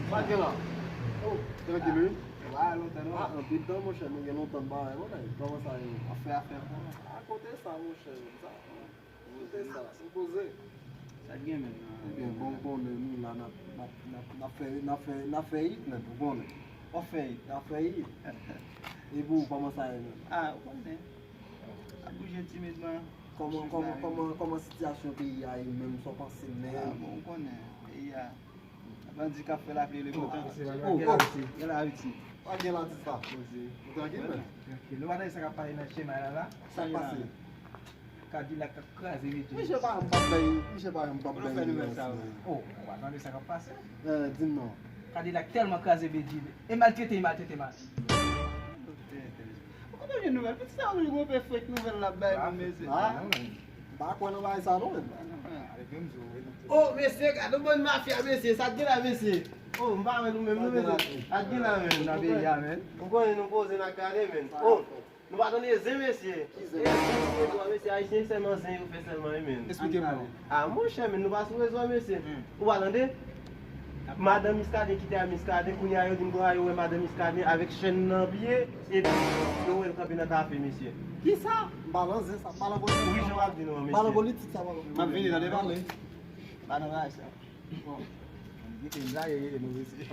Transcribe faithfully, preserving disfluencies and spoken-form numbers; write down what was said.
Sa gen la? Oh, trankil, wi. Bagay lontan, non? Ah, anpil tan, monchè, nou gen lontan n pa wè, monchè. Kòman sa ye? Afè, afè, afè. A kote sa, monchè, sa, kote sa, se poze. Sa gen menm, non? Ebyen, bon, bon, nou la, n ap, n ap, n ap, n ap fè, n ap fè, n ap fè it, menm, ou konnen. W ap fè it, n ap fè it. E pou ou, kòman sa ye menm? Ah, ou konnen. Ap bouje timidman. Kòman, kòman, kòman, kòman sitiyasyon peyi a ye menm, sa w panse menm? Ah, bon, ou konnen, peyi a. Bandi k ap fè lapli e lebetan. Oh, oh, gen la Ayiti. Pa gen la, ti sa. Poze. Ou trankil, men? Trankil. Nou pa tande sa k ap pale nan chemen la, la? Sa k pase? Kadilak k ap kraze Medjid. Misye pa janm p ap bay, misye pa janm p ap bay nouvèl sa yo. Oh, ou pa tande sa k ap pase? Eh, di m non. Kadilak tèlman kraze Medjid. E maltrete, e maltrete, maltrete. Ou konn yon nouvèl? Pitit sa, yon gwo pè frèk nouvèl l ap bay nou, mesye. Ah, m pa kwè nan bagay sa non, menm. Oh, mesye, gade yon bann mafya, mesye. Sa k gen la, mesye? Oh, m pa wè nou menm, non, mesye. Sa k gen la, menm? Nan peyi a, menm. Ou konnen nou poze n ap gade, menm. Oh, nou pa tande zen, mesye. Ki zen? E zen, mesye, ayisyen sèlman zen yo fè sèlman, wi, menm. Esplike m non. Ah, monchè, menm, nou pa sou rezo, mesye. Ou pa tande? Madan Miskaden kite a Miskaden, kounye a yo di m konsa yo wè madan Miskaden avèk chèn nan pye, epi yo wè l kanpe nan kafe, mesye. Kisa? M pa nan zen sa, m pa nan politik. Wi, jan w ap di nou an, mesye. M pa nan politik sa, m pa nan politik. M ap vini, tande pale. Pa nan bagay sa. Bon. Gete m la, ye, ye, nou mesye.